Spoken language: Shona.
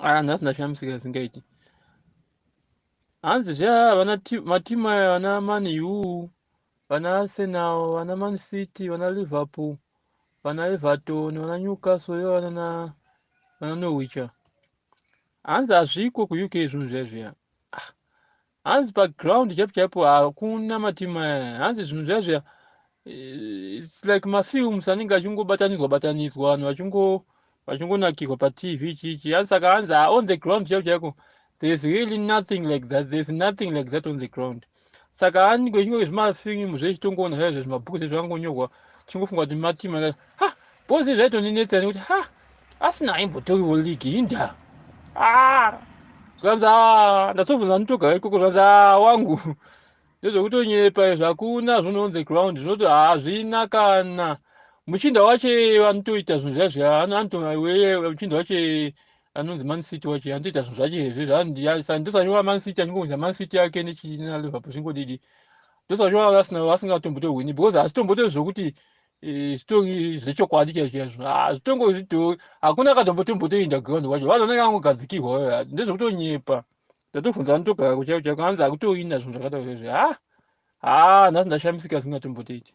Aya, nhasi ndashamisika zvingaiti. Hanzi zviya vana matimu aya, vana Man U, vana Arsenal, vana Man City, vana Liverpool, vana Everton, vana Newcastle, ivo vana vana Norwich, hanzi hazviko kuUK zvinhu zviya zviya. Ah, hanzi paground chaipo chaipo hakuna matimu aya. Hanzi zvinhu zviya zviya, it's like mafilms anenge achingobatanidzwa batanidzwa, vanhu vachingonakirwa paTV chichi. Hanzi saka hanzi on the ground chaipo chaiko there's really nothing like that. There's nothing like that on the ground. Saka anenge chingo zvimafilimu zvechitongoona zvaizvo, zvimabhuku zvezvangonyorwa, tichingofunga kuti matimu aka ha bhozi zvaitoninetsa nekuti ha asina aimbotoriwo league inda. Ah, zvanzi a ndatobvunza nditogara ikoko, zvanzi a wangu ndezvekutonyepa izvo, hakuna zvinhu on the ground. Zvinoti hazvina kana muchinda wache anotoita zvinhu zviya zviya, muchinda wache anonzi Man City wache anotoita zvinhu zvache zvezvo. Ndosanyora Man City achingounza Man City yake neliverpool zvingodidi. Ndosanyora Arsenal vasingatombotohwini because hazvitombotori zvokuti zvitori zvechokwadi chaizvo chaizvo. Zvitongo zvitori hakuna katombotombotoinda ground kwacho, vanhu vanenge vangogadzikirwa, ndezvekutonyepa. Ndatobvunza vanotogara kuchaiko chaiko, hanzi hakutoina zvinhu zvakadaro izvi. Ha ha, nhasi ndashamisika zvingatombotoiti.